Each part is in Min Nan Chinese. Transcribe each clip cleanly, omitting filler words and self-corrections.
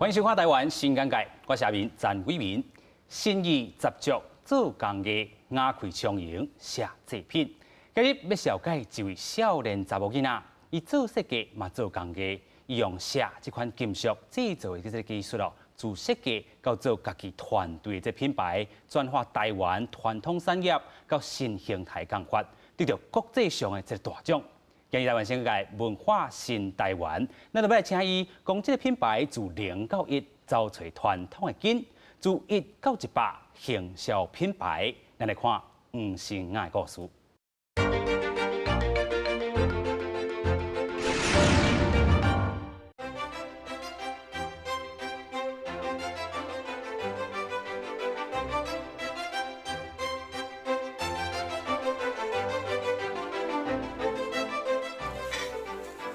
歡迎收看台灣新眼界，我是阿明陳偉民，心意十足做工藝，雅開充盈寫作品。今日欲紹介一位少年查某囡仔，伊做設計嘛做工藝，伊用錫這款金屬製造的這个技術哦，自設計到做家己團隊的這品牌，轉化台灣傳統產業到新形態工法，得著國際上的這个大獎。今日台灣新眼界文化新台灣，咱就欲來請伊講這个品牌自零到一走揣傳統的根，自一到一百行銷品牌，咱來看黃新雅的故事。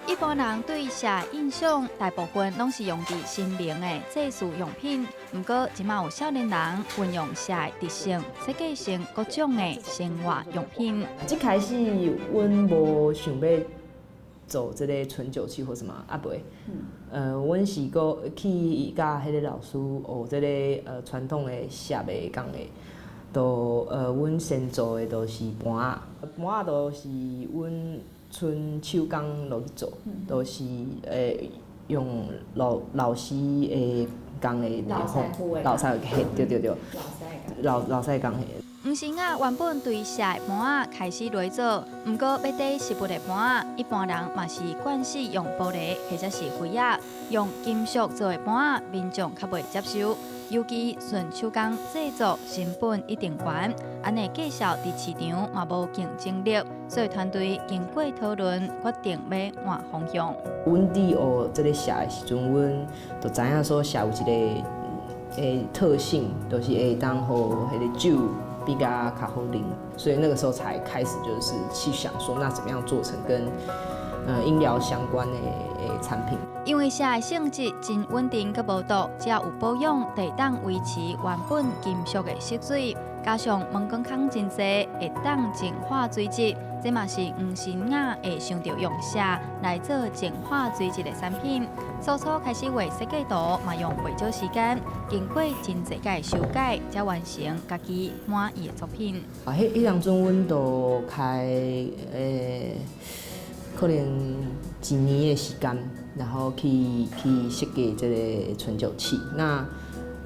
一般人對錫印象，大部分攏是用佇神明的祭祀用品。毋過，這馬有少年人運用錫的特性，設計成各種的生活用品。一開始，阮無想欲做這个純酒器或啥物，啊袂，阮是閣去佮彼个老師學這个傳統的錫的工藝，就阮先做的就是盤仔，盤仔就是阮純手工落去做，就是用老老師的工藝老師傅的老師傅對對對，老老師工藝。黃新雅原本對錫的盤仔開始來做，毋過欲綴食物的盤仔，一般人嘛是慣勢用玻璃或者是玻仔，用金屬做的盤仔，民眾較袂接受。尤其純手工製作成本一定懸，按呢價數佇市場嘛無競爭力，所以團隊經過討論，決定欲換方向。阮佇學這个錫的時陣，阮就知影說錫有一个特性，就是會當予彼个酒比較較好啉，所以那個時候才開始就是去想說，那怎麼樣做成跟飲料相關的產品。因為錫的性質真穩定，閣無毒，只要有保養，就會當維持原本金屬的色水。加上門管孔真濟，會當淨化水質，這嘛是黃新雅會想著用錫來做淨化水質的產品。初初開始畫設計圖，嘛用袂少時間，經過真濟擺修改，才完成家己滿意的作品。啊，彼當陣阮就開可能一年的時間，然後去設計這个純酒器。那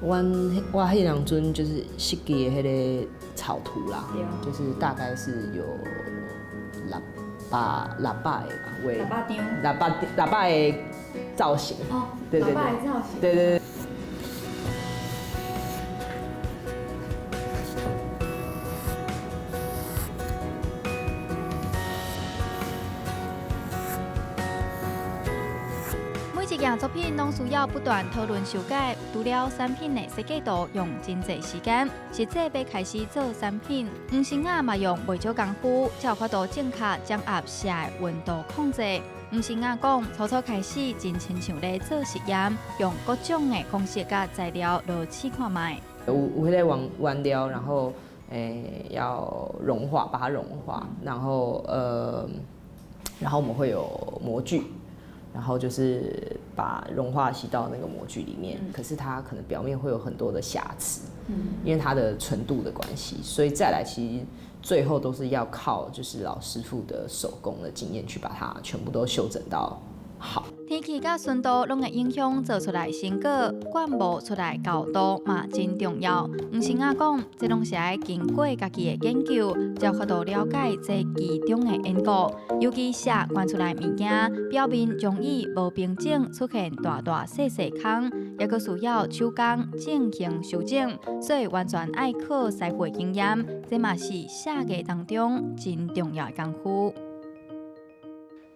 阮我彼當陣就是設計的彼个草圖啦，就是大概是有600個吧， 600張，600個造型。哦，對對對， 600個造型。對對對。每一件作品攏需要不斷討論修改，除了產品的設計圖用真濟時間，實際欲開始做產品，黃新雅嘛用袂少工夫，才有法度正確掌握錫的溫度控制。黃新雅講，初初開始真親像咧做實驗，用各種的方式佮材料來試看覓。有彼个原料，然後要融化，把它融化，然後我們會有模具。然後就是把融化吸到那個模具裡面，可是它可能表面會有很多的瑕疵，因為它的純度的關係，所以再來其實最後都是要靠老師傅的手工的經驗去把它全部都修整到好。天氣佮純度攏會影響做出來成果，灌模出來厚度嘛真重要。黃新雅講，這攏是愛經過家己的研究，才有法度了解這其中的因果。尤其錫灌出來物件，表面容易無平整，出現大大細細空，猶閣需要手工進行修整，所以完全愛靠師傅的經驗，這嘛是錫藝當中真重要的功夫。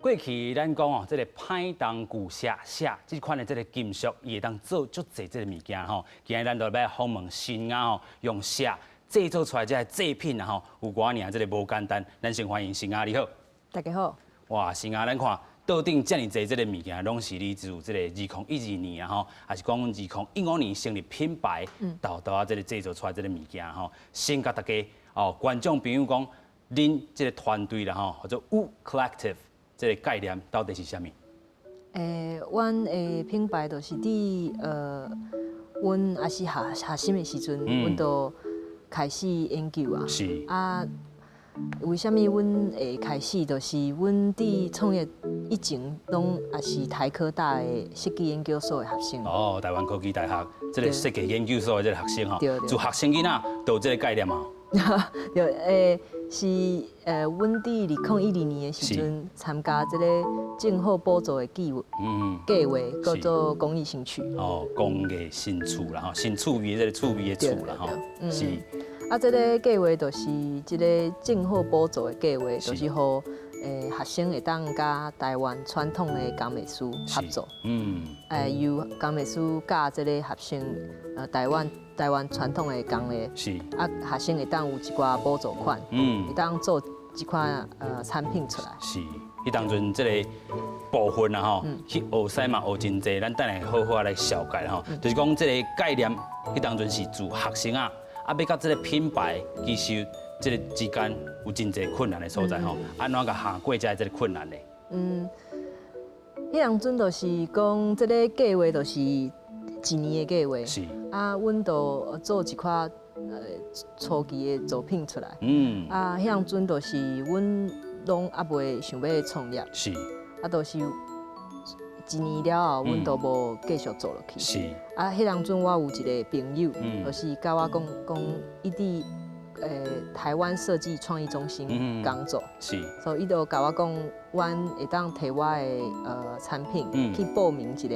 過去咱講哦，這个歹重舊錫錫這款的這个金屬，伊會當做足濟這个物件吼。今日咱就欲訪問新雅吼，用錫製作出來這个製品啊吼，有偌爾這个無簡單。咱先歡迎新雅，你好。大家好。哇，新雅，咱看桌頂遮爾濟這个物件，攏是你自這个2012年啊吼，還是講2015年成立品牌，沓沓仔這个製作出來這個物件吼。先共大家哦，觀眾朋友講，恁這个團隊啦吼，叫做 Wu Collective。這个概念到底是啥物？阮的品牌就是佇阮也是學生的時陣，阮就開始研究啊。啊，為啥物阮會開始？就是阮佇創業以前，攏也是台科大的設計研究所的學生。哦，台灣科技大學這個設計研究所的這個學生吼，對對。自學生囡仔就有這個概念啊。對，是阮佇2012年的時陣參加這個政府補助的計劃，計劃叫做工藝新趣。哦，工藝新趣啦吼，新趣味這個趣味的趣啦吼，是。啊，這個計劃就是這個政府補助的計劃，就是予學生會當佮台灣傳統的工藝師合作。由工藝師教這個學生，台灣傳統的工藝。啊，學生會當有一寡補助款，會當做這款產品出來。是，彼當陣這個部分啊吼，去學師嘛學真濟，咱等下好好來紹介吼。就是講這個概念，彼當陣是自學生啊，啊，欲佮這個品牌其實這個之間有真濟困難的所在吼，按怎共行過這個困難呢？彼當陣就是講這個計劃就是一年的計劃。啊，阮就做一款初期的作品出來。啊，彼當陣就是阮攏猶未想欲創業。啊，就是一年了後，阮都無繼續做落去。啊，彼當陣我有一個朋友，就是佮我講講，伊佇台灣設計創意中心工作。所以伊就共我講，阮會當提我的產品去報名一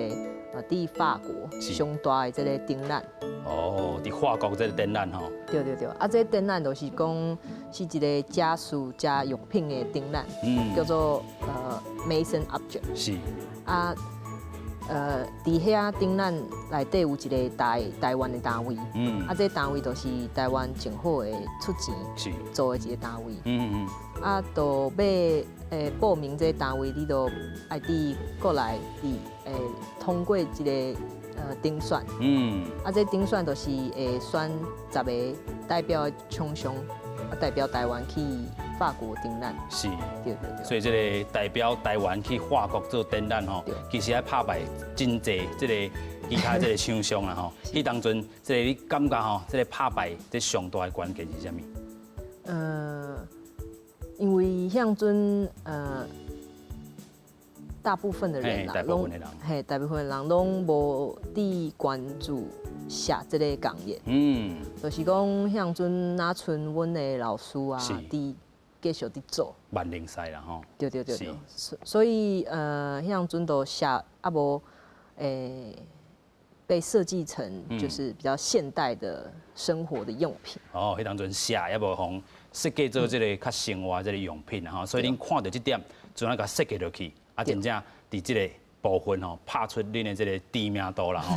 個佇法國上大的這個展覽。哦，佇法國這個展覽吼。對對對，啊，這個展覽就是講是一個家私家用品的展覽，叫做Maison Objet。啊，佇遐展覽內底有一個台灣的單位，啊，這個單位就是台灣政府的出錢做的一個單位。啊，就欲報名這個單位，你就愛佇國內佇通過一個甄選。啊，這甄選就是會選10個代表廠商，啊，代表台灣去法國展覽。對對對。所以這個代表台灣去法國做展覽吼，其實愛拍敗真濟這個其他這個廠商啦吼。彼當陣這個你感覺吼，這個拍敗這上大的關鍵是啥物？因為彼陣大部分的人啦，大部分的人，嘿，大部分的人攏無佇關注寫這個工業。就是講彼陣若賰阮的老師啊，佇繼續佇做。萬能賽啦吼。對對對對。所以彼陣就寫啊無被設計成就是比較現代的生活的用品。哦，彼當陣寫猶無予設計做這個較生活這個用品吼，所以恁看著這點，就按呢共設計落去，啊，真正佇這個部分吼，拍出恁的這個知名度啦吼，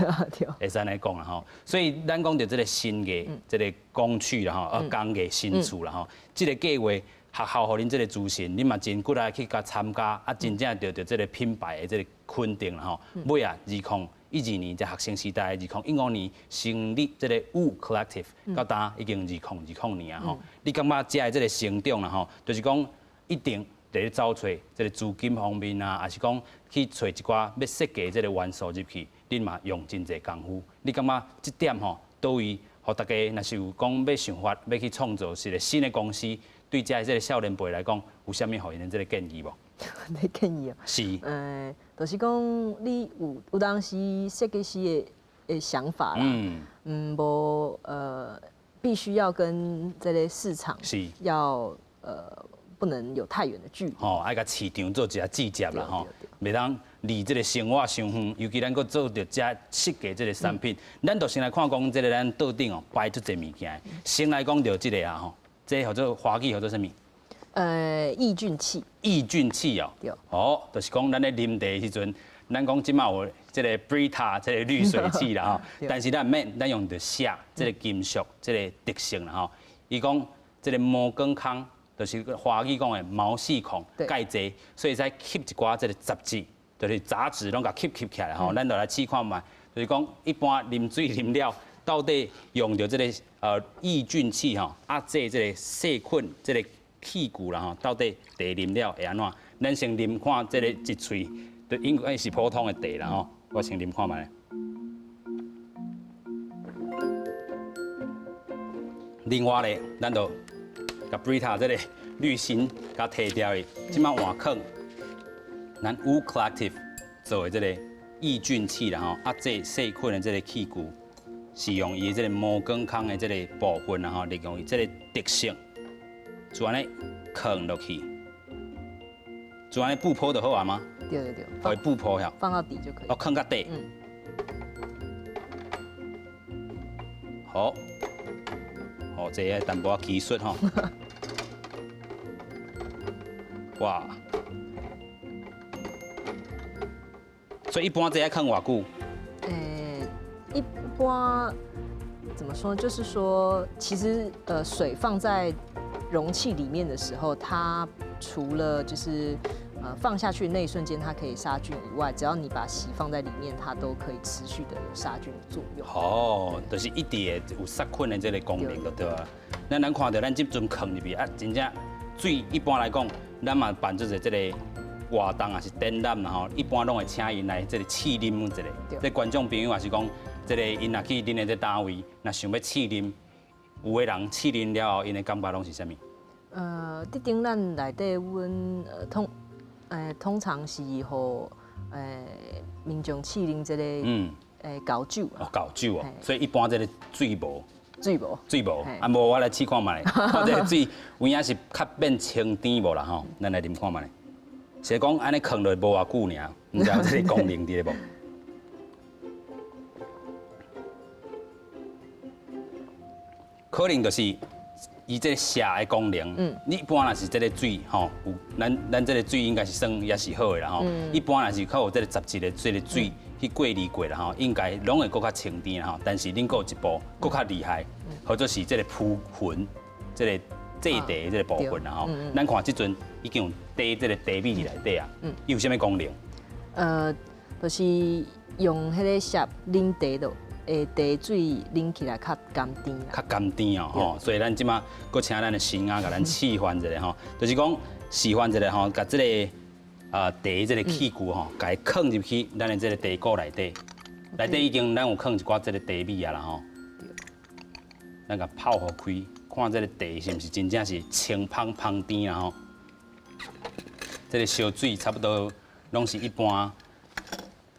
會使按呢講啦吼。所以咱講著這個新藝，這個工趣啦吼，啊，工藝新趣啦吼，這個計劃學校予恁這個資訊，恁嘛真骨力去共參加，啊，真正得著這個品牌的這個肯定啦吼。尾啊，2011年在學生時代，2015年成立這個 Wu Collective，到今已經2020年啊吼。你感覺遮的這個成長啦吼，就是講一定佇咧走揣這個資金方面啊，抑是講去揣一寡欲設計這個元素入去，恁嘛用真濟功夫。你感覺這點吼，佗位予大家若是有講欲想法，欲去創造一個新的公司，對遮的這個少年輩來講，有啥物予𪜶的這個建議無？你建議哦？是。就是講你有當時設計師的想法啦，無必須要跟這個市場要不能有太遠的距離。吼，愛共市場做一下銜接啦吼，袂當離這個生活傷遠，尤其咱閣做著遮設計這個產品，咱就先來看講這個咱桌頂哦擺足濟物件，先來講著這個啊吼，這個叫做華語叫做啥物？抑菌器。抑菌器哦。對。哦，就是講咱咧啉茶的時陣，咱講這馬有這個 Brita 這個濾水器啦吼，但是咱毋免，咱用著錫這個金屬這個特性啦吼。伊講這個毛管孔，就是華語講的毛細孔蓋濟，所以會使吸一寡這個雜質，就是雜質攏共吸吸起來吼。咱就來試看覓，就是講一般啉水啉了，到底用著這個抑菌器吼，壓制這個細菌這個氣球啦吼，到底茶啉了會按怎？咱先啉看這個一喙，對，應該是普通的茶啦吼。我先啉看覓。另外咧，咱就共 Brita 這个濾芯共提掉去，這擺換囥咱 Wu Collective 做的這个抑菌器啦吼，壓制細菌的這个器具，是用伊的這个摩根康的這个部分啦吼，利用伊這个特性，就按呢囥落去，就按呢布鋪就好啊嗎？對對對，予伊布鋪遐，放到底就可以。哦，囥到底。好。哦，這個淡薄仔技術吼。哇！所以一般這愛囥偌久？一般怎麼說？就是說，其實水放在容器裡面的時候，它除了就是放下去那一瞬間它可以殺菌以外，只要你把錫放在裡面，它都可以持續的有殺菌的作用。哦，就是一直會有殺菌的這個功能就對啊。咱咱看到咱這陣囥入去啊，真正水一般來講，咱嘛辦做者這個活動也是展覽啦吼，一般攏會請𪜶來這個試啉一下。這觀眾朋友也是講，這個𪜶若去恁的這單位，若想欲試啉，有的人試啉了後，𪜶的感覺攏是啥物？佇展覽內底，阮通常是予民眾試啉這個高酒哦，高酒哦，所以一般這個水無，水無，水無，啊無我來試看覓，看這個水有影是較變清甜無啦吼，咱來啉看覓。是講按呢囥落無偌久爾，毋知有這個功能佇咧無？可能就是伊這個瀉的功能，你一般若是這個水吼，有咱咱這個水應該是算也是好的啦吼。一般若是較有這個雜質的這個水去過濾過啦吼，應該攏會閣較清甜啦吼。但是恁閣有一步閣較厲害，或者是這個鋪粉，這個製茶的這個部分啦吼。咱看這陣已經有茶這個茶米佇內底啊，伊有啥物功能？就是用彼個瀉啉茶就會茶水啉起來較甘甜啦。較甘甜哦，吼！所以咱這馬閣請咱的新仔共咱示範一下吼，就是講示範一下吼，共這個茶這個器具吼，共伊囥入去咱的這個茶壺內底，內底已經咱有囥一寡這個茶米啊啦吼。咱共泡予開，看這個茶是毋是真正是清芳芳甜啦吼。這個燒水差不多攏是一般，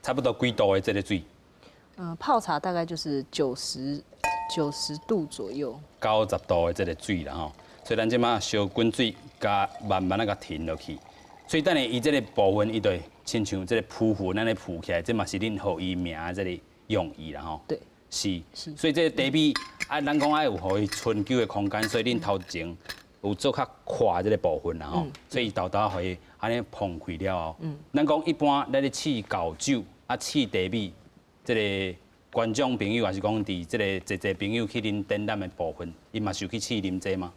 差不多幾度的這個水？泡茶大概就是90度左右。90度的這個水啦吼，所以咱這馬燒滾水，共慢慢仔共停落去。所以等下伊這個部分，伊就會親像這個浮雲按呢浮起來，這嘛是恁予伊名的這個用意啦吼。對。是。所以這個茶米啊，咱講愛有予伊春秋的空間，所以恁頭前有做較闊這個部分啦吼。所以伊沓沓予伊按呢膨開了後，咱講一般咱咧試厚酒啊，試茶米。這個觀眾朋友，還是講佇這個濟濟朋友去恁展覽的部分，𪜶嘛是有去試啉這嗎？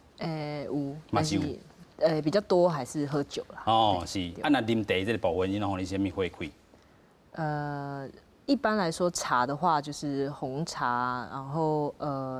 有，嘛是有。比較多還是喝酒啦。哦，是。啊，若啉茶這個部分，𪜶攏予你啥物回饋？一般來說，茶的話就是紅茶，然後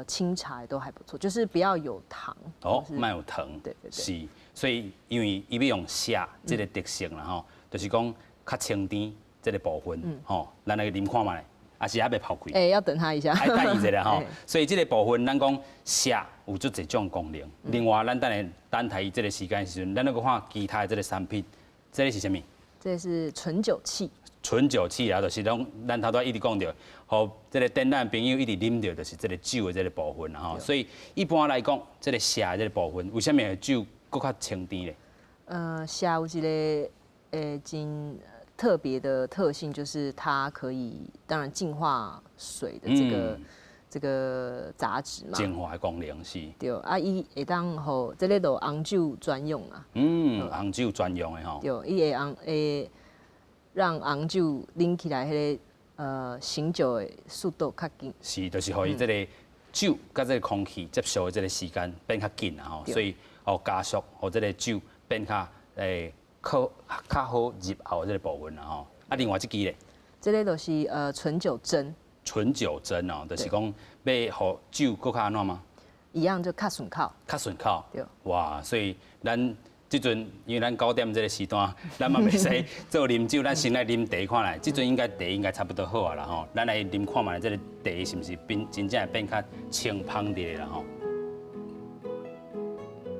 清茶也都還不錯，就是不要有糖。哦，莫有糖。對對對。是，所以因為伊欲用瀉這個特性啦吼，就是講較清甜這個部分，吼，咱來啉看覓。還是猶未泡開？要等他一下。愛等伊一下吼。所以這個部分，咱講瀉有足濟種功能。另外，咱等下等待伊這個時間的時陣，咱閣看其他的這個產品，這個是啥物？這是純酒器。純酒器啊，就是講咱頭拄仔一直講著，予這個展覽朋友一直啉著，就是這個酒的這個部分啦吼。所以一般來講，這個瀉的這個部分，為啥物會酒閣較清甜咧？瀉有一個真特別的特性，就是它可以當然淨化水的這個雜質嘛。淨化的功能是。對，啊，伊會當予這個就紅酒專用啊。紅酒專用的吼。對，伊會紅會讓紅酒啉起來，彼個醒酒的速度較緊。是，就是予伊這個酒佮這個空氣接觸的這個時間變較緊啊吼，所以哦加速予這個酒變較較較好入喉這個部分啦吼。啊，另外這支咧？這個就是純酒蒸。純酒蒸哦，就是講欲予酒閣較按怎嗎？一樣就較順口。較順口。對。哇，所以咱這陣因為咱9點這個時段，咱嘛袂使做啉酒，咱先來啉茶看來。這陣應該茶應該差不多好啊啦吼，咱來啉看覓這個茶是毋是變真正會變較清芳啲啦吼。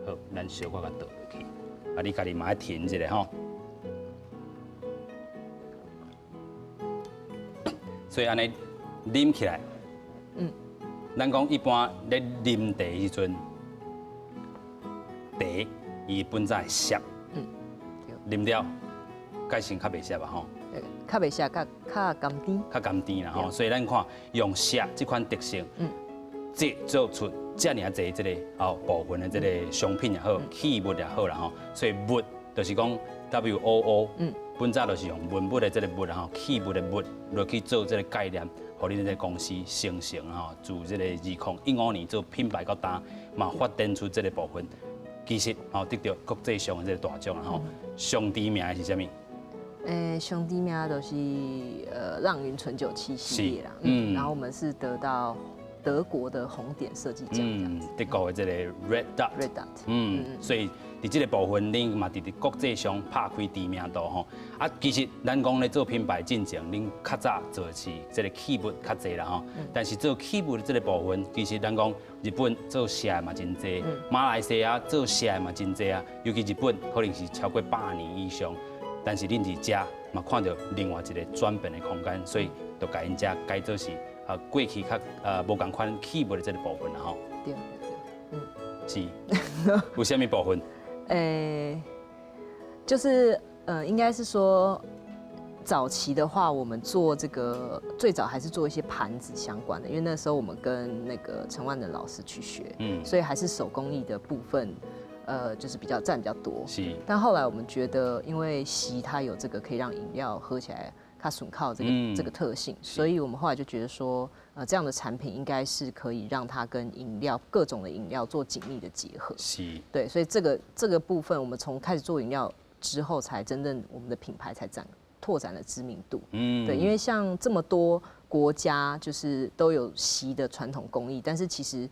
好，咱小可共倒落去，啊，你家己嘛愛停一下吼。所以按呢啉起來，咱講一般咧啉茶時陣，茶伊本身會澀，啉了改成較袂澀啊吼。較袂澀，較較甘甜。較甘甜啦吼，所以咱看用澀這款特性，製造出遮爾濟這個哦部分的這個商品也好，器物也好啦吼。所以物就是講 WOO，本早就是用文物的這個物啦吼，器物的物落去做這個概念，予恁這個公司形成吼，自這個2015年做品牌到今，嘛發展出這個部分，其實吼得著國際上的這個大獎啦吼。上知名的是啥物？上知名就是浪雲純酒七系列啦，然後我們是得到德國的紅點設計獎，德國的這個 Red Dot， Red Dot，所以佇這個部分，恁嘛佇佇國際上拍開知名度吼。啊，其實咱講咧做品牌進前，恁較早做的是這個器物較濟啦吼。但是做器物的這個部分，其實咱講日本做錫的嘛真濟，馬來西亞做錫的嘛真濟啊。尤其日本可能是超過100年以上。但是恁佇遮嘛看著另外一個轉變的空間，所以就共𪜶遮改做是啊過去較無仝款器物的這個部分啦吼。對對對，是，有啥物部分？就是應該是說早期的話，我們做這個最早還是做一些盤子相關的，因為那時候我們跟那個陳萬能老師去學，所以還是手工藝的部分。就是比較佔比較多，但後來我們覺得，因為錫它有這個可以讓飲料喝起來較順口這個特性，所以我們後來就覺得說，這樣的產品應該是可以讓它跟飲料各種的飲料做緊密的結合。對，所以這個部分，我們從開始做飲料之後，才真正我們的品牌才拓展了知名度。對，因為像這麼多國家，就是都有錫的傳統工藝，但是其實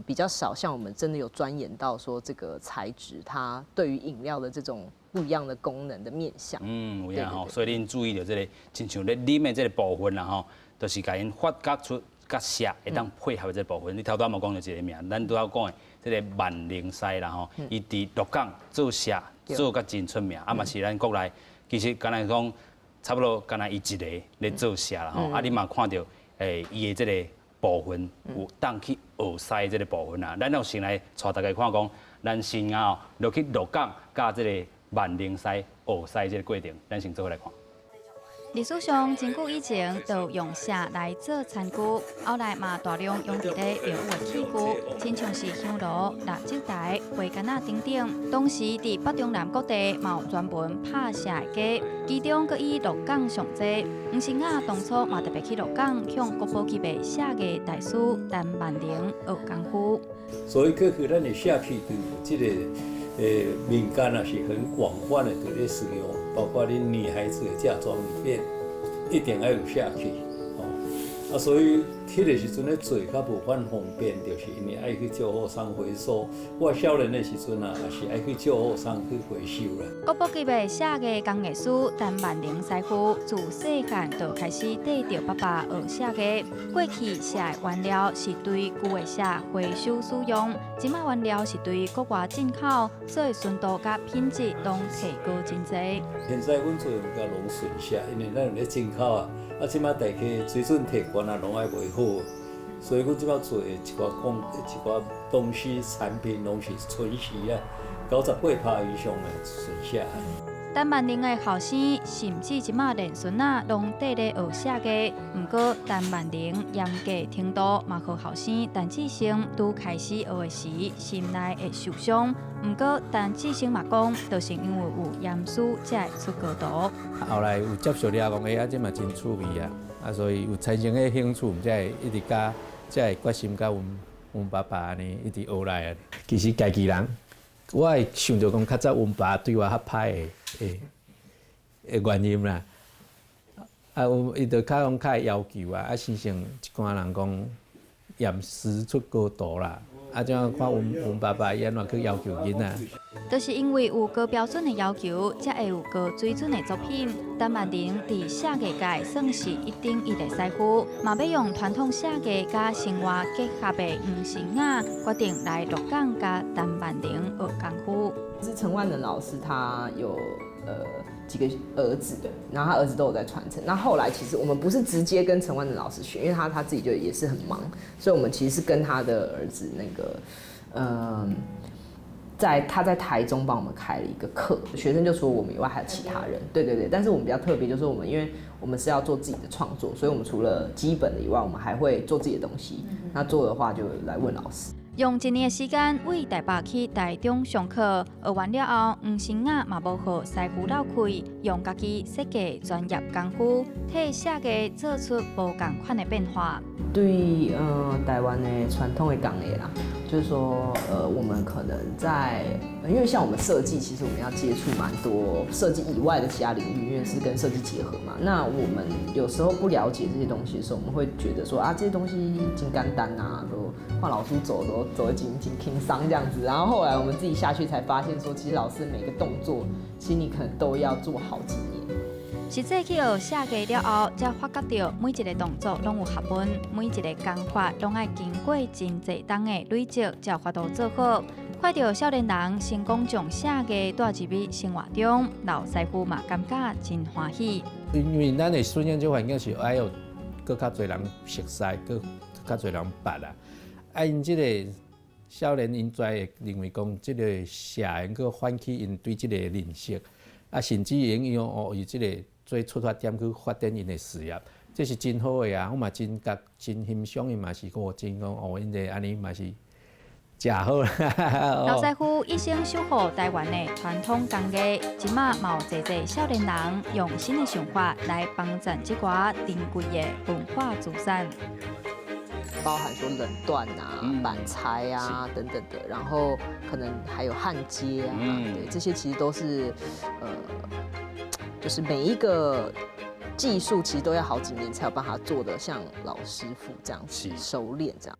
比較少像我們真的有鑽研到說這個材質，它對於飲料的這種不一樣的功能的面向。有影吼，所以恁注意著這個，親像咧啉的這個部分啦吼，就是共𪜶發覺出佮錫會當配合的這個部分。你頭拄仔嘛講著一個名，咱拄仔講的這個萬寧師啦吼，伊佇鹿港做錫做甲真出名，啊嘛是咱國內其實敢若講差不多敢若伊一個咧做錫啦吼，啊你嘛看著伊的這個部分有當去學師這個部分啊，咱就先來帶大家看講，咱新亞哦落去鹿港佮這個萬寧師學師這個過程，咱先做伙來看。歷史上真久以前，就用錫來做餐具，後來嘛大量用佇咧廟宇的器具，親像是香爐、蠟燭台、花矸仔等等。當時佇北中南各地嘛有專門拍錫的家，其中閣以鹿港上濟。黃新亞當初嘛特別去鹿港向國寶級的錫藝大師陳萬能學功夫。所以過去咱的錫器對這個民間啊是很廣泛的佇咧使用，包括恁女孩子的嫁妝裡面一定愛有錫器，吼。啊，所以彼個時陣咧做較無遐方便，就是因為愛去借貨倉回收。我少年的時陣啊，也是愛去借貨倉去回收啦。國寶級的錫藝工藝師陳萬能師傅，自細漢就開始綴著爸爸學錫藝。過去錫的原料是對舊的錫回收使用，這擺原料是對國外進口，所以純度佮品質攏提高真濟。現在阮做的物件攏純錫，因為咱有咧進口啊。啊，這擺大家水準提懸啊，攏愛賣好，所以阮這擺做的一寡講一寡東西產品，攏是純錫啊，98%以上的純錫。陳萬能的後生，甚至這擺連孫仔攏綴咧學錫藝。毋過，陳萬能嚴格程度嘛，予後生陳志成拄開始學的時，心內會受傷。毋過，陳志成嘛講，就是因為有嚴師，才會出高徒。後來有接觸了，講欸，啊，這嘛真趣味啊，啊，所以有產生彼興趣，才會一直佮，才會決心佮阮爸爸按呢一直學來啊。其實家己人，我會想著講，較早阮爸對我較歹的原因啦。啊，伊就較講較會要求啊，啊，親像一般人講嚴師出高徒啦。啊，怎看阮阮爸爸伊按怎去要求囡仔。就是因為有高標準的要求，才會有高水準的作品。陳萬能佇寫藝界算是一等一的師傅，嘛欲用傳統寫藝佮生活結合的黃新雅，決定來鹿港佮陳萬能學功夫。是陳萬能老師，他有幾個兒子，然後他兒子都有在傳承。那後來其實我們不是直接跟陳萬能老師學，因為他自己就也是很忙，所以我們其實是跟他的兒子那個，他在台中幫我們開了一個課，學生就除了我們以外還有其他人。對對對，但是我們比較特別，就是我們因為我們是要做自己的創作，所以我們除了基本的以外，我們還會做自己的東西。那做的話就來問老師。用一年的時間為台北去台中上課，學完了後，黃新雅嘛無予師傅落氣，用家己設計專業功夫，替寫藝做出無仝款的變化。對，台灣的傳統的工藝啦，就是說，我們可能在，因為像我們設計，其實我們要接觸蠻多設計以外的其他領域，因為是跟設計結合嘛。那我們有時候不了解這些東西的時候，我們會覺得說啊，這些東西真簡單啊，都看老師做都做得真真輕鬆這樣子。然後後來我們自己下去才發現說，其實老師每個動作，其實你可能都要做好幾年。實際去學寫藝了後，才發覺著每一個動作攏有學問，每一個工法攏愛經過真濟冬的累積，才有法度做好。看著少年人成功將寫藝帶入去生活中，老師傅嘛感覺真歡喜。因為咱的訓練這環境是愛有閣較濟人熟悉，閣較濟人捌啦。啊，𪜶這個少年𪜶才會認為講，這個寫藝閣喚起𪜶對這個認識，啊，甚至會用哦，以這個做出發點去發展𪜶的事業，這是真好的啊！我嘛真覺真欣賞伊嘛是講真講哦，𪜶這按呢嘛是誠好啦。老師傅一生守護台灣的傳統工藝，這馬嘛有濟濟少年人用新的想法來幫贊這寡珍貴的文化資產。包含說冷鍛啊、板材啊等等的，然後可能還有焊接啊，對，這些其實都是，就是每一個技術其實都要好幾年才有辦法做得像老師傅這樣子熟練這樣。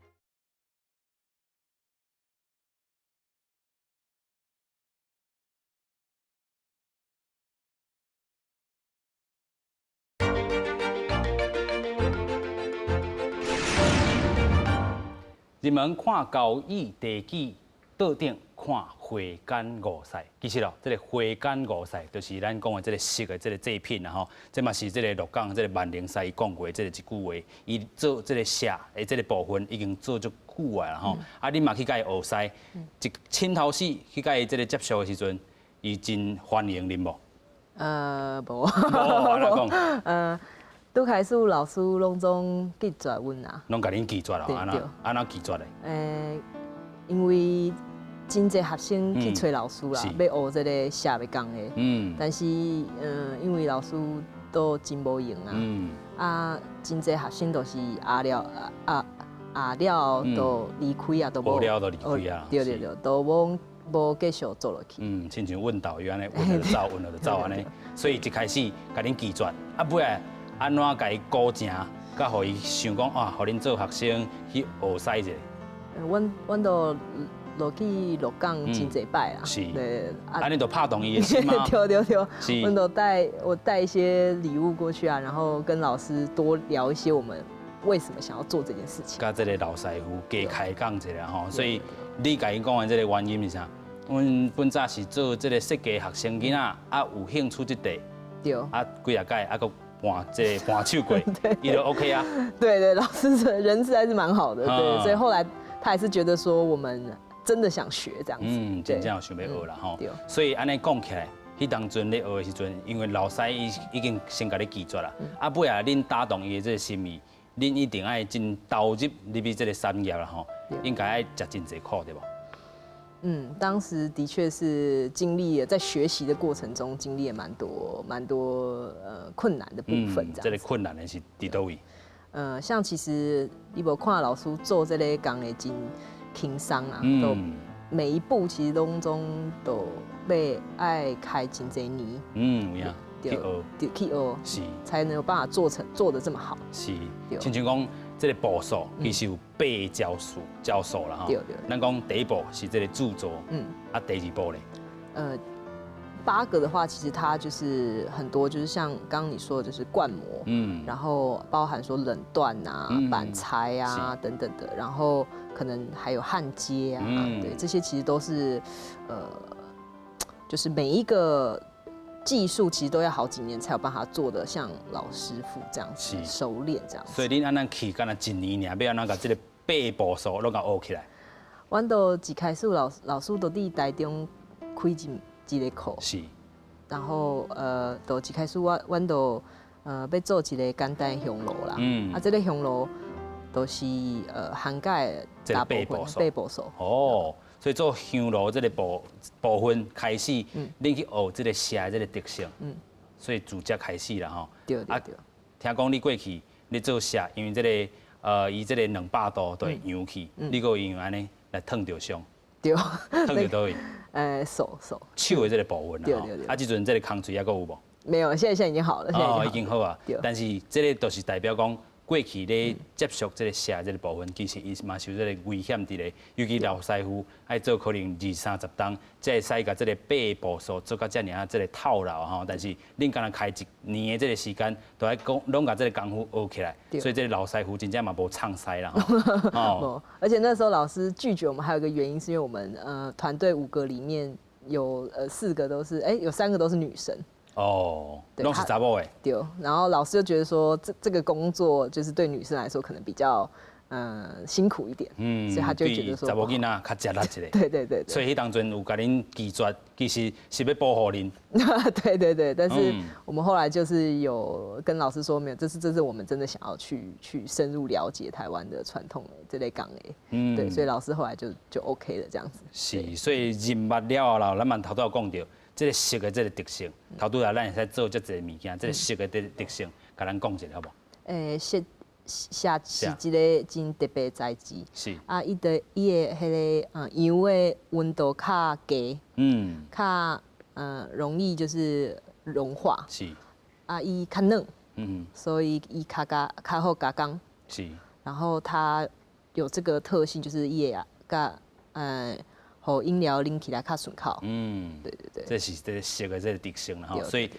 人們看交椅地基，桌頂看花間五賽。其實哦，這個花間五賽就是咱講的這個錫的這個製品啦吼。這嘛是這個鹿港這個萬能師講過這個一句話，伊做這個錫的這個部分已經做足久啊啦吼。啊，你嘛去共伊學師，一親頭始去共伊這個接觸的時陣，伊真歡迎恁無？無。無，按怎講？拄開始老師攏總拒絕阮啊。攏共恁拒絕了，按怎按怎拒絕的？因為真濟學生去揣老師啦，欲學這個錫的工藝。但是，因為老師都真無閒啊。啊，真濟學生都是學了啊學了就離開啊，都無。學了就離開啊。對對對，都無無繼續做落去。親像阮兜伊按呢，阮就走，阮就走按呢。所以一開始共恁拒絕，啊尾仔。按怎共伊鼓成，佮予伊想講啊，予恁做學生去學師者？阮阮都落去鹿港真濟擺啦。是。對。啊，你都拍動伊的心嗎？對對對。是。阮都帶我帶一些禮物過去啊，然後跟老師多聊一些我們為什麼想要做這件事情。佮這個老師傅加開講一下吼，所以你共伊講的這個原因是啥？阮本早是做這個設計學生囡仔，啊有興趣這塊。對。啊，幾若擺啊，閣盤這個盤手過，伊就 OK 啊。對對，老師人實在是蠻好的，對，所以後來他還是覺得說我們真的想學這樣子。真正有想欲學啦吼。所以按呢講起來，彼當陣咧學的時陣，因為老師伊已經先共你拒絕啦。啊，尾仔恁打動伊的這個心意，恁一定愛真投入入去這個產業啦吼，應該愛食真濟苦對無？當時的確是經歷了在學習的過程中，經歷了蠻多蠻多困難的部分。這個困難的是佇佗位？像其實你無看老師做這個工藝真輕鬆啊，都每一步其實攏總都欲愛開真濟年。有影，去學，對，去學，是，才能有辦法做成做得這麼好。是，親像講，這个步數其實有八招數招數啦吼。對對。咱講第一步是這个製作，啊，第二步咧？八個的話，其實它就是很多，就是像剛剛你說的，就是灌模，然後包含說冷鍛啊、板材啊等等的，然後可能還有焊接啊，對，這些其實都是，就是每一個技術其實都要好幾年才有辦法做的像老師傅這樣子熟練這樣子。所以恁按呢去，敢若一年爾，欲按怎共這个八步數攏共學起來？阮都一開始老師都佇台中開一個課，然後就一開始阮就欲做一个簡單的香爐啦，啊，這个香爐都是涵蓋大部分八步數。哦，所以做香爐這个部分開始，恁去學這个錫的這个特性，所以自這開始啦吼。對對對。聽講你過去你做錫，因為這个伊這个200度就會揚去，你閣因為按呢來燙著傷。對。燙著佗位？手手的這个部分啦。對對對。啊，這陣這个空喙猶閣有無？沒有，現在已經好了。哦，已經好啊。但是這个就是代表講，過去咧接觸這个錫這个部分，其實伊嘛是有這个危險佇咧。尤其老師傅愛做可能二三十冬，才會使共這个八步數做甲遮爾仔這个透流吼。但是恁敢若開一年的這个時間，都愛講攏共這个功夫學起來。所以這个老師傅真正嘛無暢使啦。哦。而且那時候老師拒絕我們，還有一個原因是因為我們團隊五個裡面有四個都是，有三個都是女生。哦，攏是查某的。對，然後老師就覺得說，這個工作就是對女生來說可能比較辛苦一點，所以他就覺得說，查某囡仔較吃力一下。對對對。所以彼當陣有共恁拒絕，其實是欲保護恁。對對對，但是我們後來就是有跟老師說，沒有，這是我們真的想要去深入了解台灣的傳統的這類工藝，對，所以老師後來就 OK 了這樣子。是，所以認捌了後，咱嘛頭拄有講著。這个錫的這个特性，頭拄仔咱會使做遮濟物件，這个錫的特性，共咱講一下好無？錫是一个真特別材質。啊，伊的彼个窯的溫度較低，較容易就是融化。啊，伊較軟。所以伊較加較好加工。然後它有這個特性，就是伊會佮予飲料啉起來較順口。對對對。這是這个錫的這个特性啦吼，所以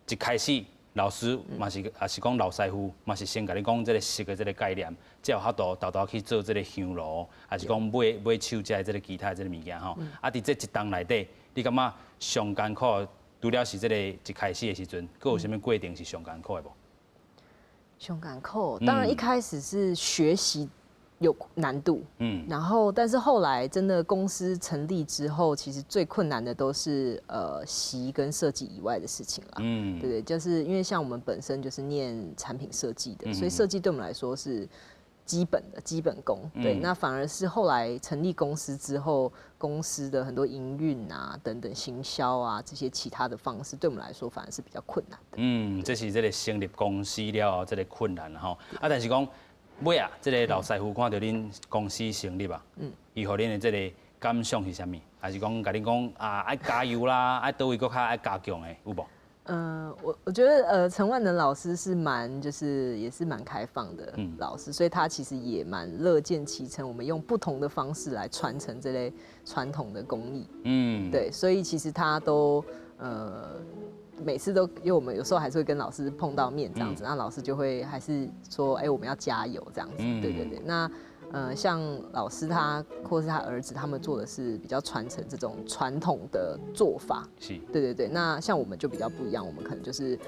一開始老師嘛是，也是講老師傅嘛是先共你講這个錫的這个概念，才有法度沓沓去做這个香爐，還是講買手遮的這个其他的這个物件吼。啊，佇這一冬內底，你感覺上艱苦，除了是這个一開始的時陣，閣有啥物過程是上艱苦的無？上艱苦，當然一開始是學習有難度，然後但是後來真的公司成立之後，其實最困難的都是錫跟設計以外的事情了，對對，就是因為像我們本身就是念產品設計的，所以設計對我們來說是基本的基本功，對，那反而是後來成立公司之後，公司的很多營運啊等等行銷啊這些其他的方式，對我們來說反而是比較困難的。嗯，這是這个成立公司了後這个困難吼，啊，但是講尾啊，這个老師傅看著恁公司成立啊，伊予恁的這个感想是啥物？還是講共恁講啊，愛加油啦，愛佗位閣較愛加強的，有無？我覺得陳萬能老師是蠻就是也是蠻開放的老師，所以他其實也蠻樂見其成，我們用不同的方式來傳承這類傳統的工藝。對，所以其實他都每次都，因為我們有時候還是會跟老師碰到面這樣子，那老師就會還是說，哎，我們要加油這樣子。對對對，那像老師他或是他兒子，他們做的是比較傳承這種傳統的做法。對對對，那像我們就比較不一樣，我們可能就是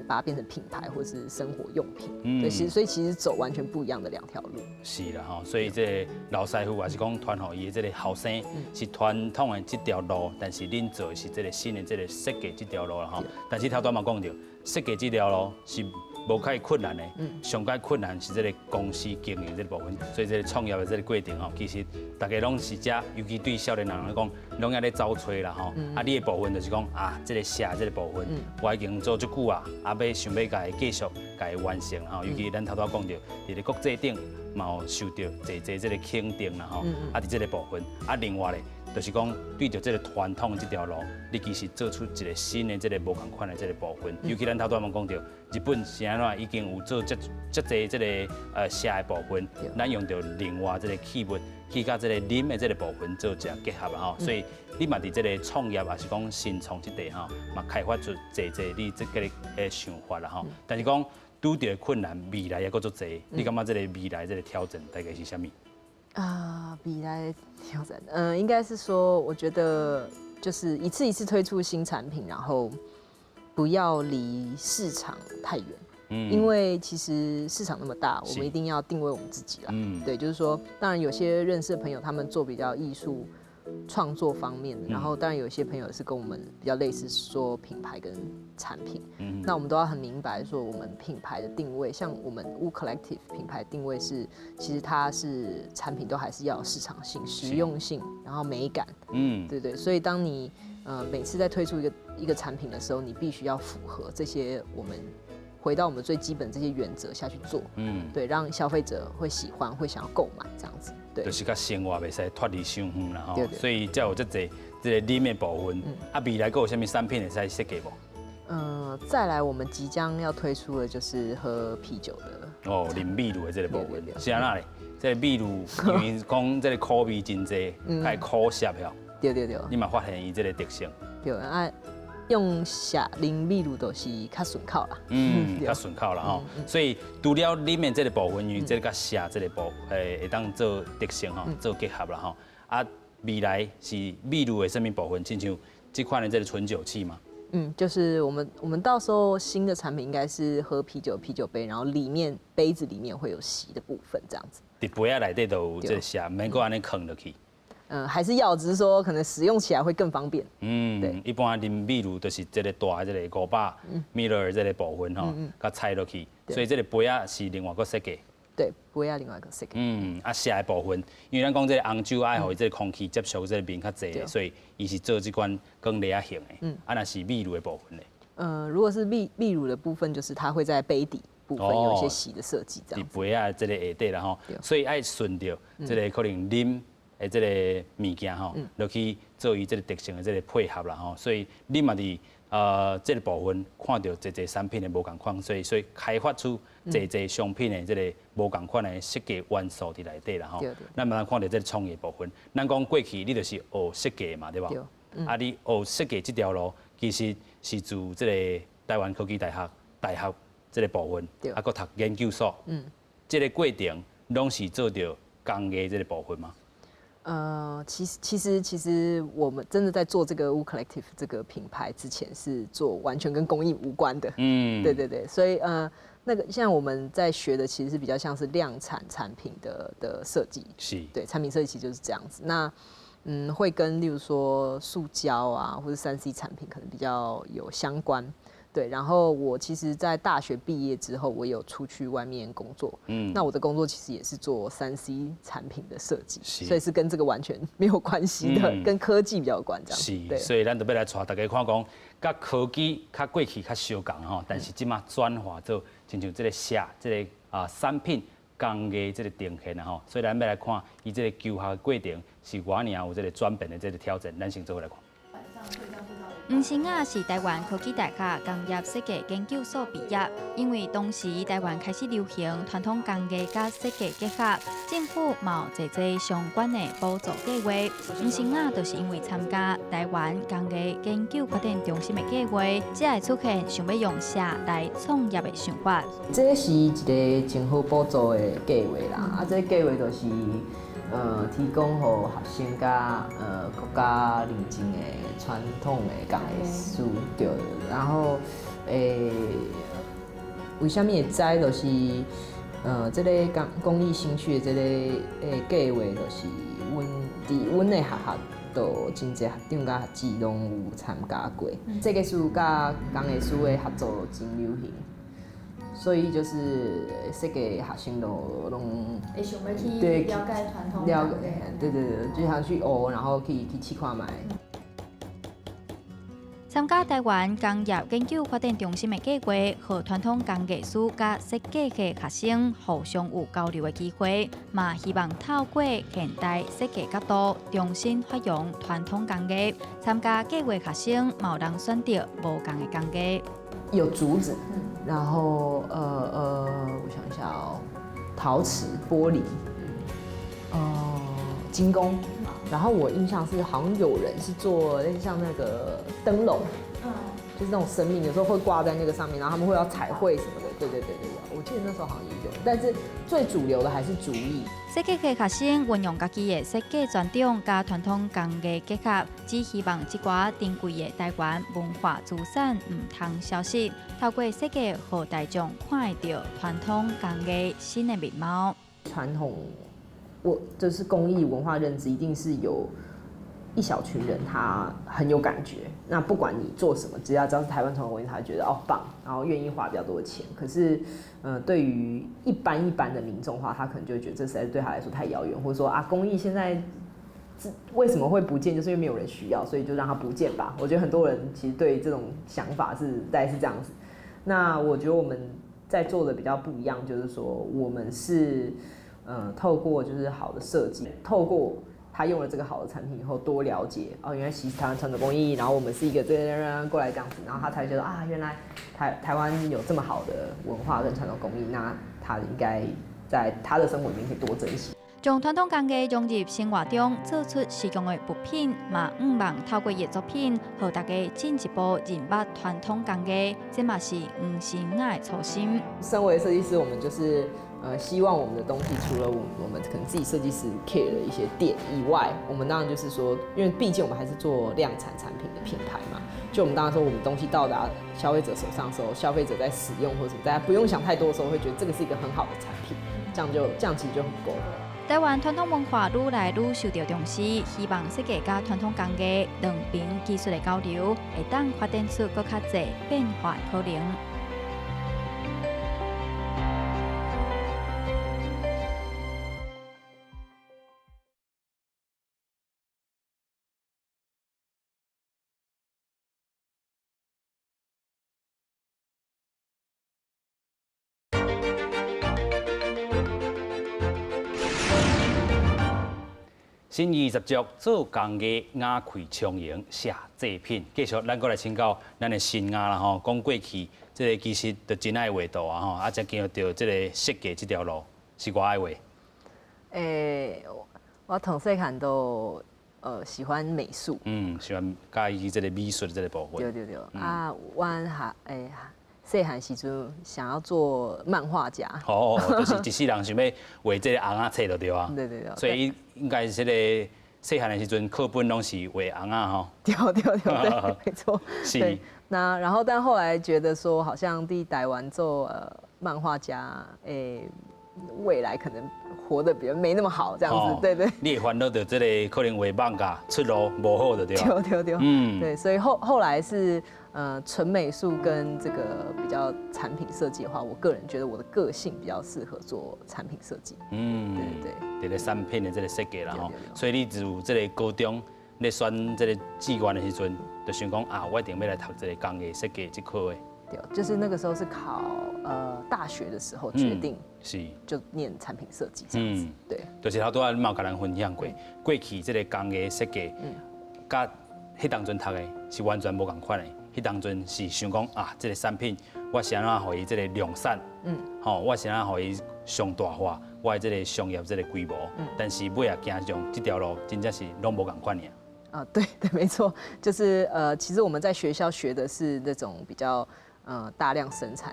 把它變成品牌或是生活用品。對，其實所以其實走完全不一樣的兩條路。是啦吼，所以這个老師傅也是講傳予伊的這个後生是傳統的這條路，但是恁做的是這个新的這个設計這條路啦吼。但是頭拄嘛講著，設計這條路是無較困難的，上蓋困難是這个公司經營這个部分，所以這个創業的這个過程吼，其實大家攏是遮，尤其對少年人來講，攏愛咧走揣啦吼。啊，你的部分就是講啊，這个錫這个部分，我已經做足久啊，啊，欲想欲共伊繼續共伊完成吼。尤其咱頭拄講著，佇咧國際頂嘛有受著濟濟這个肯定啦吼。啊，佇這个部分，啊，另外咧，就是講對著這个傳統這條路，你其實做出一个新的這个無仝款的這个部分。尤其咱頭拄仔嘛講著，日本是按怎已經有做遮遮濟這个寫的部分，咱用著另外這个器物去佮這个啉的這个部分做一个結合啦吼。所以你嘛佇這个創業抑是講新創這塊吼，嘛開發出濟濟你這个的想法啦吼。但是講拄著的困難，未來猶閣足濟，你感覺這个未來這个挑戰大概是啥物？啊，未來挑戰，應該是說，我覺得就是一次一次推出新產品，然後不要離市場太遠，因為其實市場那麼大，我們一定要定位我們自己啦。對，就是說，當然有些認識的朋友，他們做比較藝術創作方面的，然後當然有些朋友是跟我們比較類似，說品牌跟產品，那我們都要很明白說我們品牌的定位，像我們 WU Collective 品牌定位是，其實它是產品都還是要有市場性、實用性，然後美感，對對，所以當你每次在推出一個產品的時候，你必須要符合這些我們回到我們最基本這些原則下去做，對，讓消費者會喜歡，會想要購買這樣子，對，就是佮生活袂使脫離傷遠啦吼，所以才有這濟這个啉的部分，啊，未來閣有啥物產品會使設計無？再來，我們即將要推出的就是喝啤酒的。哦，啉秘魯的這个部分，是按怎咧？這个秘魯因為講這个苦味真濟，較會苦澀吼。對對對。你嘛發現伊這个特性？對啊，用寫啉秘魯都是較順口啦。嗯，較順口啦吼。所以除了裡面這个部分，因為這个佮寫這个部，會當做特性吼，做結合啦吼。啊，未來是秘魯的啥物部分？親像這款的這个純酒器嗎？嗯，就是我們到時候新的產品應該是喝啤酒啤酒杯，然後裡面杯子裡面會有錫的部分，這樣子。佇杯仔內底都有這個錫，免閣按呢囥落去。嗯，還是要，只是說可能使用起來會更方便。嗯，對。一般啉秘魯就是這个大的這个500 ml 這个部分吼，佮拆落去，所以這个杯仔是另外閣設計。對，杯仔另外一個設計。嗯，啊，錫的部分，因為咱講這个紅酒愛予伊這个空氣接觸這个面較濟，所以伊是做這款鋼螺仔型的。啊，若是秘魯的部分咧？如果是秘魯的部分，就是它會在杯底部分有一些錫的設計，這樣。佇杯仔這个下底啦吼，所以愛順著這个可能啉的這个物件吼，落去做伊這个特性的這个配合啦吼，所以你嘛佇這个部分看著濟濟產品的無仝款，所以開發出濟濟商品的這个無仝款的設計元素佇內底啦吼。咱嘛看著這个創意部分，咱講過去你就是學設計嘛，對無？啊，你學設計這條路，其實是自這个台灣科技大學大學這个部分，啊，閣讀研究所，這个過程攏是做著工藝這个部分嗎？其實我們真的在做這個 WU Collective 這個品牌之前，是做完全跟工藝無關的。對對對，所以那個像我們在學的，其實是比較像是量產產品的設計。對，產品設計其實就是這樣子。那會跟例如說塑膠啊，或者3C 產品可能比較有相關。對，然後我其實，在大學畢業之後，我有出去外面工作。那我的工作其實也是做3C 產品的設計，所以是跟這個完全沒有關係的，跟科技比較有關。這樣。是，所以咱就欲來帶大家看講，佮科技較過去較相仝吼，但是這馬轉化做親像這个寫這个啊產品工藝這个呈現啊吼，所以咱欲來看伊這个求學過程是偌爾有這个轉變的這个挑戰，咱先做伙來看。黃新雅是台灣科技大學工業設計研究所畢業，因為當時台灣開始流行傳統工藝佮設計結合，政府嘛有濟濟相關的補助計劃。黃新雅就是因為參加台灣工藝研究發展中心的計劃，才會出現想欲用錫來創業的想法。這是一个真好補助的計劃啦，啊，這個計劃就是，提供予學生佮國家認證的傳統的工藝師，對。然後，為啥物會知？就是，這个工藝新區的這个計劃，就是阮佇阮的學校，都真濟學長佮學姊攏有參加過。設計師佮工藝師的合作真流行。所以就是設計學生都攏會想欲去了解傳統了解，對對對，就想去學，然後去試看覓。參加臺灣工業研究發展中心的計劃，予傳統工藝師佮設計系學生互相有交流的機會，嘛希望透過現代設計角度，重新發揚傳統工藝。參加計劃學生嘛有人選擇無仝的工藝。有竹子，然後我想一下哦，陶瓷、玻璃，金工。然後我印象是，好像有人是做類似像那個燈籠，就是那種生命，有時候會掛在那個上面，然後他們會要彩繪什麼的。對對對對對，我記得那時候好像也有，但是最主流的還是竹藝。設計系學生運用家己的設計專長，佮傳統工藝結合，只希望這寡珍貴的臺灣文化資產毋通消失。透過設計，予大眾看會著傳統工藝新的面貌。傳統，我就是工藝文化認知，一定是有一小群人他很有感覺。那不管你做什麼，只要知道是台灣傳統工藝，他覺得哦棒，然後願意花比較多的錢。可是，對於一般一般的民眾的話，他可能就會覺得這實在是對他來說太遙遠，或者說啊，工藝現在為什麼會不見，就是因為沒有人需要，所以就讓它不見吧。我覺得很多人其實對這種想法是大概是這樣子。那我覺得我們在做的比較不一樣，就是說我們是。透過就是好的設計，透過他用了這個好的產品以後，多了解哦，原來其實台灣傳統工藝，然後我們是一個這樣過來這樣子，然後他才覺得啊，原來台灣有這麼好的文化跟傳統工藝，那他應該在他的生活裡面可以多珍惜。將傳統工藝融入生活中，做出實用的物品，嘛向望透過伊的作品，予大家進一步認捌傳統工藝，這嘛是黃新雅的初心。身為設計師，我們就是希望我們的東西除了我們可能自己設計師 care 的一些點以外，我們當然就是說，因為畢竟我們還是做量產產品的品牌嘛，就我們當然說，我們東西到達消費者手上的時候，消費者在使用或什麼，大家不用想太多的時候，會覺得這個是一個很好的產品，這樣其實就很夠了。臺灣傳統文化愈來愈受到重視，希望設計佮傳統工藝兩邊技術的交流，會當發展出閣較濟變化的可能。新意十足，做工藝，雅開充盈，寫作品。繼續，咱閣來請教咱的新雅啦吼。講過去，這個其實就真愛畫圖啊吼，啊，才行著這個設計這條路，是偌愛畫？我從細漢都喜歡美術。嗯，喜歡佮意這個美術這個部分。對對對，啊，阮哈細漢時陣想要做漫畫家。哦，就是一世人想欲畫這個尪仔冊就對啊。對對對。所以應該是這個細漢的時陣，課本攏是畫尪仔吼。對對對對，沒錯。是。那然後，但後來覺得說，好像佇台灣做漫畫家，未來可能活得比較沒那麼好，這樣子，對對。你會煩惱著這個可能畫漫畫出路無好就對。對對對。嗯。對，所以後來是純美術跟這個比較產品設計的話，我個人覺得我的個性比較適合做產品設計。嗯，對對對。這個產品的這個設計啦吼，所以你自這個高中咧選這個志願的時陣，就想講啊，我一定欲來讀這個工藝設計這科的。對，就是那個時候是考大學的時候決定，是就念產品設計這樣子。對，就是頭拄仔你嘛有共咱分享過，過去這個工藝設計，佮彼當陣讀的是完全無仝款的。彼當陣是想講啊，這個產品我是按怎予伊這個量產，吼，我是按怎予伊上大化，我的這個商業這個規模。但是尾仔行上這條路，真正是攏無仝款爾。啊，對對，沒錯，就是其實我們在學校學的是那種比較大量生產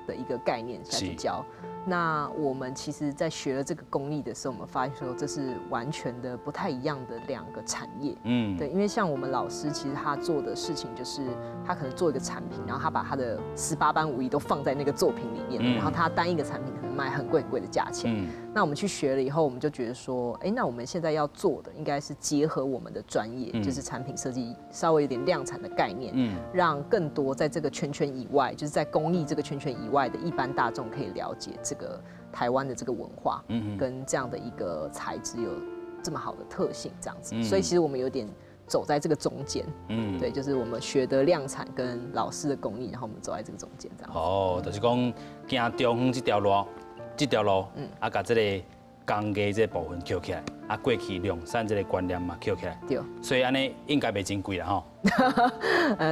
的一個概念下去教。那我們其實，在學了這個工藝的時候，我們發現說這是完全的不太一樣的兩個產業。嗯，對，因為像我們老師，其實他做的事情就是，他可能做一個產品，然後他把他的18般武藝都放在那個作品裡面，然後他單一個產品可能賣很貴很貴的價錢。嗯，那我們去學了以後，我們就覺得說，哎，那我們現在要做的應該是結合我們的專業，就是產品設計稍微有點量產的概念，讓更多在這個圈圈以外，就是在工藝這個圈圈以外的一般大眾可以了解這個台灣的這個文化，跟這樣的一個材質有這麼好的特性，這樣子，所以其實我們有點走在這個中間。對，就是我們學的量產跟老師的工藝，然後我們走在這個中間，這樣。哦，就是講行中遠這條路，這條路，啊，共這個工藝這個部分抾起來，啊，過去量產這個觀念嘛抾起來。對。所以按呢應該袂真貴啦吼。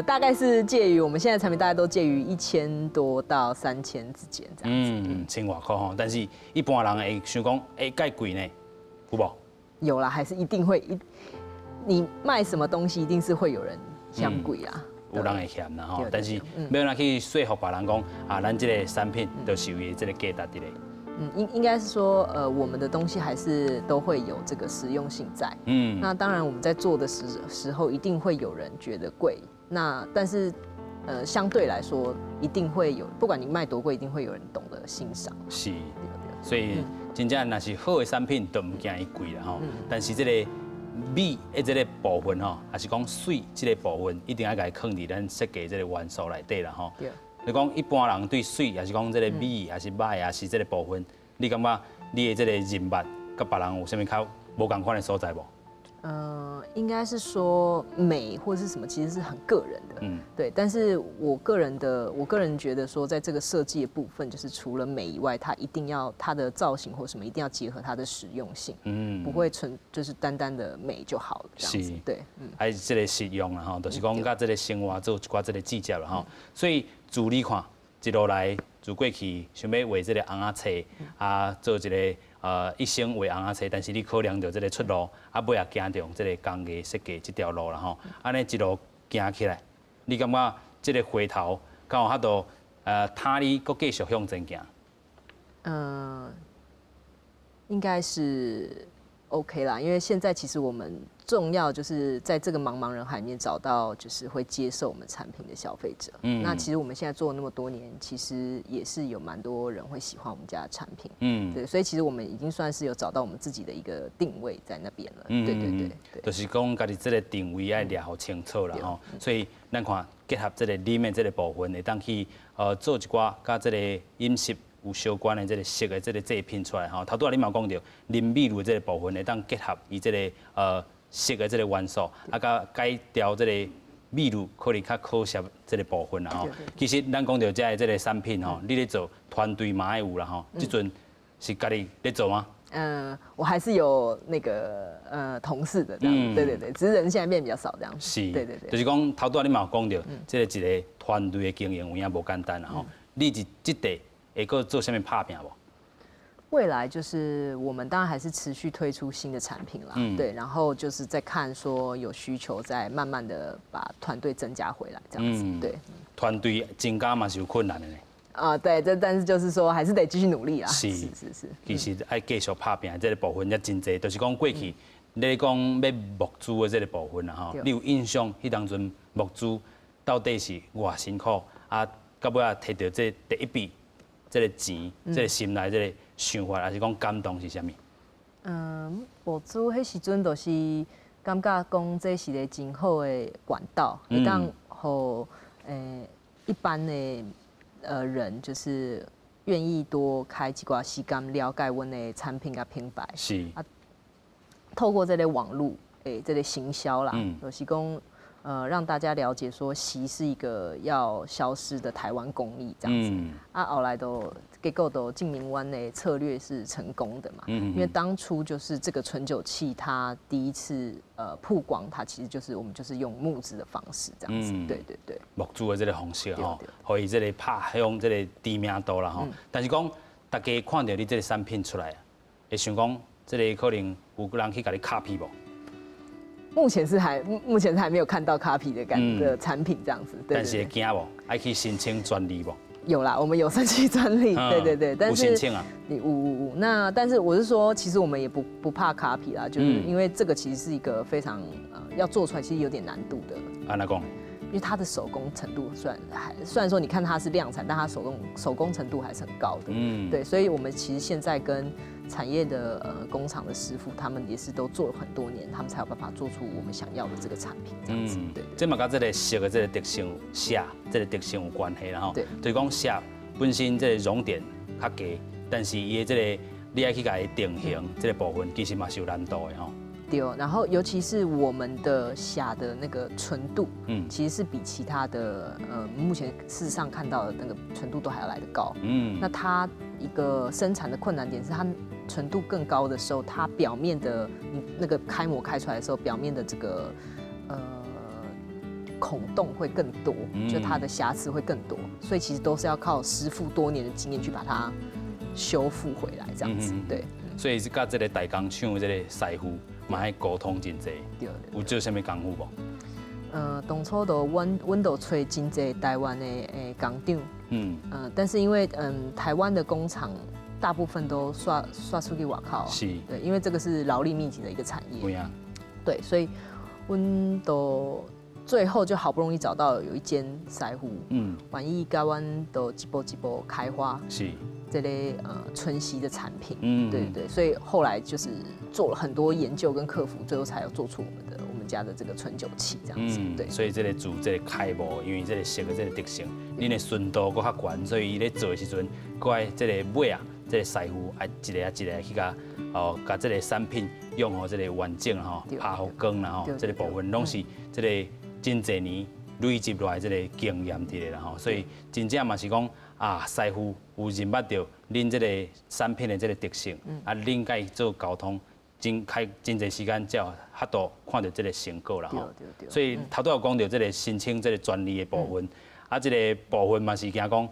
大概是介於我們現在產品，大概都介於1000多到3000之間，這樣子。嗯，千外塊吼，但是一般人會想講，欸，蓋貴呢，有無？有啦，還是一定會一，你賣什麼東西，一定是會有人嫌貴啊。有人會嫌啦吼，但是欲按怎去說服別人講啊，咱這個產品就是有這個價值佇咧。嗯，應該是說，我們的東西還是都會有這個實用性在。那當然我們在做的時候，一定會有人覺得貴。那但是，相對來說，一定會有，不管你賣多貴，一定會有人懂得欣賞。是，所以真正若是好的產品，都毋驚伊貴啦吼。但是這個美的這個部分吼，抑是講媠這個部分，一定愛共伊囥佇咱設計這個元素內底啦吼。你講一般人對媠，抑是講這個美，抑是歹，抑是這個部分，你感覺你的這個認捌，佮別人有啥物較無仝款的所在無？應該是說美或是什麼，其實是很個人的。對。但是我個人覺得說，在這個設計的部分，就是除了美以外，它一定要它的造型或什麼，一定要結合它的實用性。不會純就是單單的美就好了。這樣子。對。還是這個實用啦吼，就是講佮這個生活做一寡這個枝節啦吼。所以自你看一路來，自過去想欲畫這個尪仔冊，啊，做一個一生畫尪仔冊，但是你考量著這個出路，啊，尾也行著這個工藝設計這條路啦吼。按呢一路行起來，你感覺這個回頭，敢有法度他你閣繼續向前行？嗯，應該是 OK 啦，因為現在其實我們重要就是在這個茫茫人海裡面找到就是會接受我們產品的消費者。那其實我們現在做了那麼多年，其實也是有蠻多人會喜歡我們家的產品。對，所以其實我們已經算是有找到我們自己的一個定位在那邊了。對對對對，就是講家己這個定位愛掠予清楚啦吼。所以咱看結合這個裡面這個部分，會當去做一寡佮這個飲食有相關的這個食的這個製品出來吼。頭拄仔你嘛有講著，啉米露的這個部分會當結合伊這個食的這個元素，啊，佮改掉這個米露可能較可惜這個部分啦吼。其實咱講著遮的這個產品吼，你咧做團隊嘛愛有啦吼。這陣是家己咧做嗎？嗯，我還是有那個同事的這樣，對對對，只是人現在變比較少這樣。是，對對對，就是講頭拄仔你嘛有講著，這個一個團隊的經營有影無簡單啦吼。你佇這塊會閣做啥物拍拚無？未來就是我們當然還是持續推出新的產品啦，對，然後就是在看說有需求，再慢慢的把團隊增加回來這樣子，對。團隊增加嘛是有困難的呢。啊，對，這但是就是說還是得繼續努力啦。是是是是。其實愛繼續拍拚這個部分也真濟，就是講過去你講欲募資的這個部分啦吼，你有印象？彼當陣募資到底是偌辛苦啊？到尾仔提著這第一筆這個錢，這個心內這個想法，抑是講感動是啥物？嗯，募資彼時陣就是感覺講這是一個真好的管道，會當予一般的人就是願意多開一寡時間了解阮的產品佮品牌。啊，透過這個網路的這個行銷啦，就是講讓大家了解說錫是一個要消失的台灣工藝這樣子。啊，後來都結果都證明阮的策略是成功的嘛。因為當初就是這個存酒器，它第一次曝光，它其實就是我們就是用募資的方式這樣子。對對對。募資的這個方式吼，予伊這個拍響這個知名度啦吼。但是講大家看著你這個產品出來，會想講這個可能有人去共你 copy 無？目前是還沒有看到 copy 的產品這樣子。但是會驚無？愛去申請專利無？有啦，我們有申請專利，對對對，但是有申請啊？你有有有。那但是我是說，其實我們也不怕 copy 啦，就是因為這個其實是一個非常要做出來其實有點難度的。按怎講？因為它的手工程度雖然說你看它是量產，但它手工程度還是很高的。對，所以我們其實現在跟產業的工廠的師傅，他們也是都做了很多年，他們才有辦法做出我們想要的這個產品，這樣子。對。這嘛佮這個錫的這個特性，錫這個特性有關係啦吼。就是講錫本身這個熔點較低，但是伊的這個你愛去共伊定型這個部分，其實嘛是有難度的吼。對，然後尤其是我們的錫的那個純度，其實是比其他的目前事實上看到的那個純度都還要來得高。那它一個生產的困難點是它純度更高的時候，它表面的你那個開模開出來的時候，表面的這個孔洞會更多，就它的瑕疵會更多，所以其實都是要靠師傅多年的經驗去把它修復回來，這樣子，對。所以是佮這個代工廠的這個師傅嘛愛溝通真濟，對。有做啥物功夫無？當初都阮都揣真濟台灣的工廠，但是因為台灣的工廠大部分都煞煞出去外口，對，因為這個是勞力密集的一個產業，對啊，對，所以阮都最後就好不容易找到有一間師傅，願意共阮都一步一步開發，這個純錫的產品，對對對，所以後來就是做了很多研究跟克服，最後才有做出我們家的這個純酒器這樣子，對。所以這個做這個開模，因為這個錫的這個特性，恁的純度閣較懸，所以伊咧做的時陣，閣愛這個尾啊，這個師傅愛一个一个去共共這個產品用予這個完整吼，拍予光啦吼，這個部分攏是這個真濟年累積落來這個經驗佇咧啦吼，所以真正嘛是講啊，師傅有認捌著恁這個產品的這個特性，啊，恁共伊做溝通，真開真濟時間才有法度看著這個成果啦吼。所以頭拄有講著這個申請這個專利的部分，啊，這個部分嘛是驚講，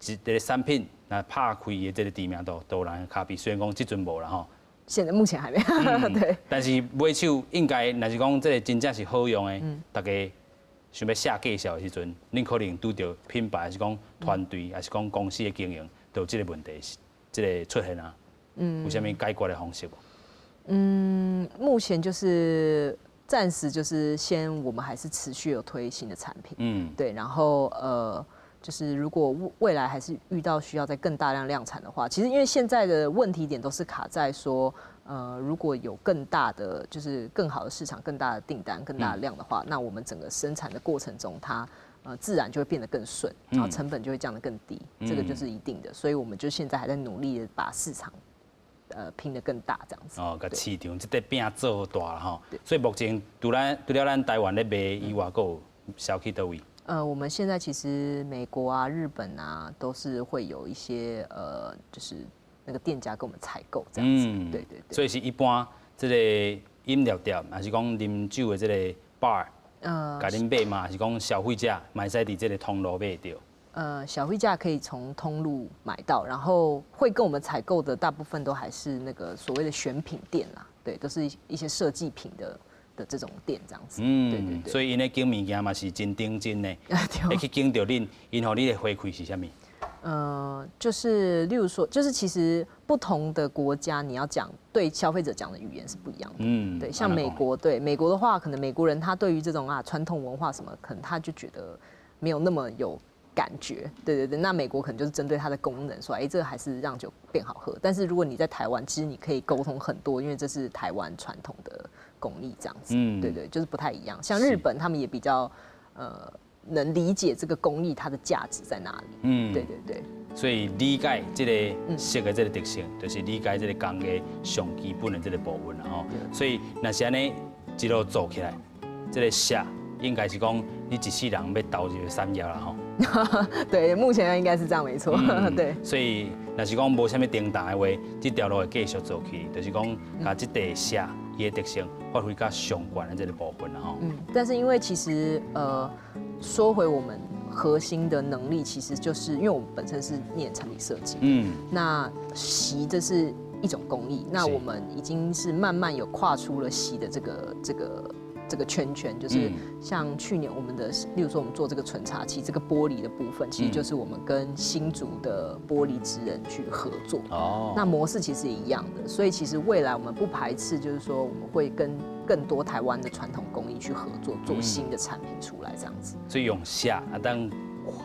一個產品若拍開伊的這個知名度，都有人咖啡，雖然講這陣無啦吼。現在目前還沒，對。但是買手應該，若是講這個真正是好用的，大家想欲寫介紹的時陣，恁可能拄著品牌，還是講團隊，還是講公司的經營，都有這個問題，這個出現啊。有啥物解決的方式無？嗯，目前就是暫時就是先，我們還是持續有推新的產品。對，然後就是如果未來還是遇到需要再更大量量產的話，其實因為現在的問題點都是卡在說，如果有更大的就是更好的市場、更大的訂單、更大的量的話，那我們整個生產的過程中，它自然就會變得更順，然後成本就會降得更低，這個就是一定的。所以我們就現在還在努力的把市場拼得更大，這樣子。哦，共市場這塊餅做大啦吼。所以目前除了咱台灣咧賣以外，閣有銷去佗位？我們現在其實美國啊、日本啊，都是會有一些就是那個店家跟我們採購這樣子。對對對。所以是一般這個飲料店，還是講啉酒的這個 bar，共恁買嘛，還是講消費者嘛會使佇這個通路買著？消費者可以從通路買到，然後會跟我們採購的大部分都還是那個所謂的選品店啦，對，都是一些設計品的這種店這樣子。對對對。所以𪜶咧揀物件嘛是真認真的，會去揀著恁，𪜶予你的回饋是啥物？就是例如說，就是其實不同的國家，你要講對消費者講的語言是不一樣的。對，像美國，對美國的話，可能美國人他對於這種啊傳統文化什麼，可能他就覺得沒有那麼有感覺。對對對，那美國可能就是針對它的功能，說，哎，這個還是讓酒變好喝。但是如果你在台灣，其實你可以溝通很多，因為這是台灣傳統的工藝，這樣子。對對，就是不太一樣。像日本，他們也比較能理解這個工藝它的價值在哪裡。對對對。所以理解這個錫的這個特性，就是理解這個工藝上基本的這個部分啦吼。所以若是按呢一路做起來，這個錫應該是講你一世人欲投入的產業啦吼。對，目前應該是這樣，沒錯。對。所以若是講無啥物停頓的話，這條路會繼續做去，就是講共這塊錫伊的特性發揮較上懸的這個部分啦吼。嗯，但是因為其實說回我們核心的能力，其實就是因為我們本身是念產品設計，那錫這是一種工藝，那我們已經是慢慢有跨出了錫的這個圈圈，就是像去年我們的，例如說我們做這個純茶器，這個玻璃的部分，其實就是我們跟新竹的玻璃職人去合作。那模式其實也一樣的，所以其實未來我們不排斥，就是說我們會跟更多台灣的傳統工藝去合作，做新的產品出來，這樣子。所以用錫啊，當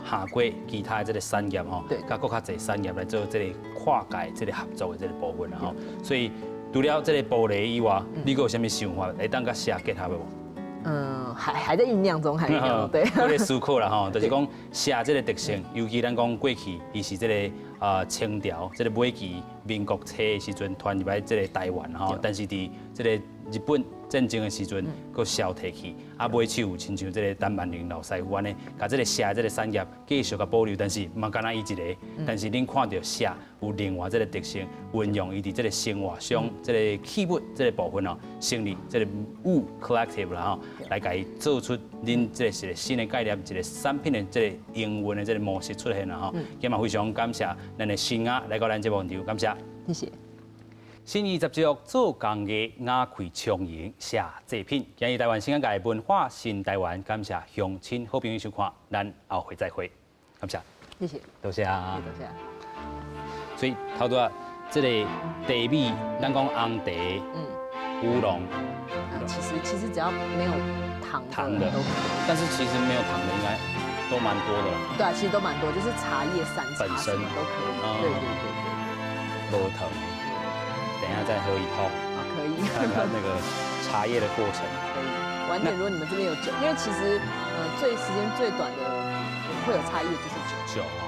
下過其他的這個產業吼，佮閣較濟產業來做這個跨界、這個合作的這個部分啦吼。所以除了這個玻璃以外，你閣有啥物想法會當佮錫結合的無？嗯，還在醞釀中，還醞釀中，對。閣咧思考啦吼，就是講錫這個特性，尤其咱講過去，伊是這個清朝這个尾期民國初的時陣傳入來這个台灣吼，但是佇這个日本戰爭的時陣，閣消退去。啊，尾手親像這个陳萬靈老師傅按呢，共這个錫這个產業繼續共保留，但是嘛敢若伊一个。但是恁看著錫有另外這个特性，運用伊佇這个生活上這个器物這个部分哦，成立這个 Wu Collective 啦吼，來共伊做出恁這个是個新的概念，一個產品的這个營運的這个模式出現啦吼。今嘛非常感謝咱的新亞來到咱節目現場，感謝。謝謝。新意十足做工藝，雅氣充盈寫作品。今日台灣新眼界文化新台灣，感謝鄉親好朋友收看，咱後回再會，感謝。謝謝。多謝。多謝。所以頭拄仔這个茶米，咱講紅茶、烏龍。其實只要沒有糖糖的都可以。但是其實沒有糖的應該都蠻多的啦。對啊，其實都蠻多，就是茶葉散茶本身什麼都可以。對對對對。無糖。等一下再喝一泡。啊，可以。看看那個茶葉的過程。可以。晚點如果你們這邊有酒，因為其實最時間最短的會有差異的就是酒。酒啊。